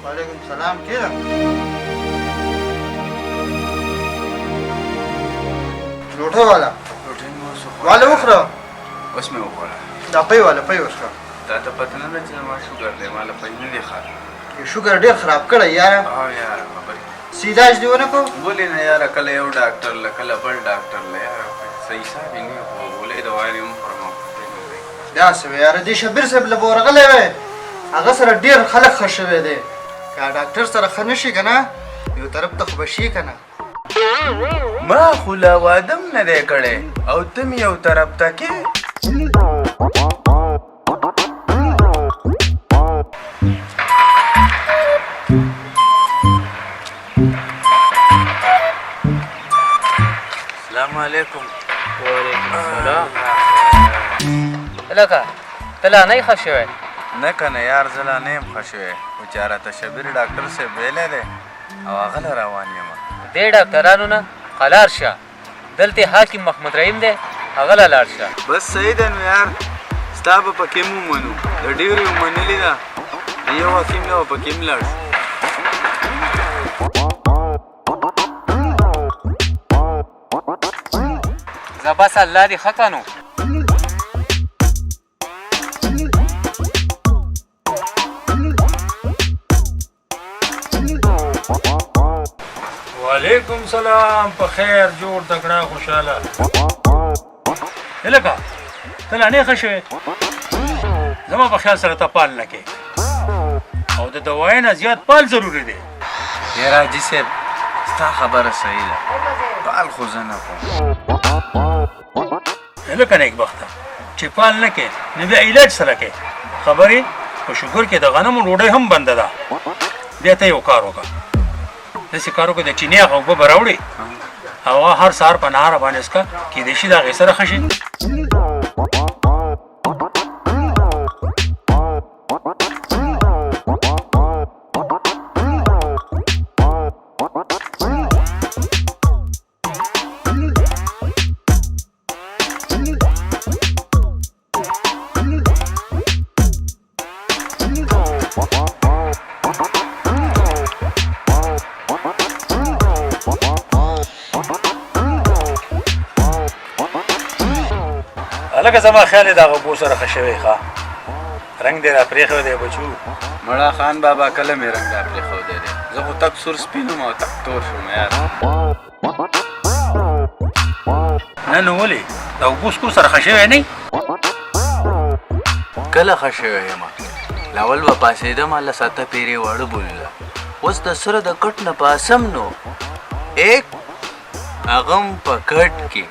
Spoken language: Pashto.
وعلیکم سلام، کېنه. لوټه والا. ډوډۍ مې اوس وخوړه. والا وخوره. اوس مې وخوړه. دا پی والا، پی وڅښه. تا ته پته نه ده چې زما شوګر دی، ما له پی نه دی ښه. شوګر ډېر خراب کړی یاره. او یاره، خبرې سیداج دی ونه کو. ولې نه یاره، کله یو ډاکټر له، کله بل ډاکټر له، یاره صحیح حساب یې نه خو ګولۍ دوايانې هم خورم او داسې وی یاره، دې شبیر صاحب له به ورغلی وی، هغه سره ډېر خلک ښه شوی دی. که ډاکټر سره ښه نه شي که نه، یو طرف ته خو به شي که نه. ما خو لا واده هم نه دی کړی او ته مې یو طرف ته کې. السلام علیکم. وعلیکم السلام. لکه ته لا نه یې ښه شوی؟ نه که نه یار، زه لا نه یم ښه شوی، خو چې راته شبیر ډاکټر صاحب ویلی دی او هغه له روان یم. دې ډاکټرانو نه قلار شه، دلته حاکم محمد رحیم دی، هغه له لاړ شه. بس صحیح ده نو یار، ستا به پکې هم ومنو، د ډېرو یې منلې ده، د یو حکیم له به پکې هم لاړ شو. زه بس، الله دې ښه که نو. وعلیکم سلام، په خیر، جوړ، تکړه، خوشاله. لکه ته لا نه ښه شوې، زما په خیال سره ته پال نه کې او د دوایې نه زیات پال ضروري دی. یاره حاجي صاحب، ستا خبره صحیح ده، پال خو زه نه کوم. لکه نیکبخته، چې پال نه کې نو بیا علاج سره کې. خبرې په شوګر کې د غنمو ډوډۍ هم بنده ده. بیا ته یو کار وکړه، داسې کار وکړه، د چینې هغه اوبه به راوړې او هغه هر سهار په نهاره باندې څکه، کېدای شي د هغې سره ښه شي. هلکه، زما خیال دی د هغه اوبو سره ښه شوی. ښه رنګ دې را پرېښی دی بچو. مړه خان بابا، کله مې رنګ را پرېښودی دی؟ زه خو تک سور سپین وم او تک تور شوم یار. نه نو ولې، د اوبو څکو سره ښه شوی نه؟ کله ښه شوی یم؟ لاول به پاڅېدم، لس اته پیرې واړه بولله، اوس د سره د کټ نه پاسم نو ایک هغه هم په کټ کې.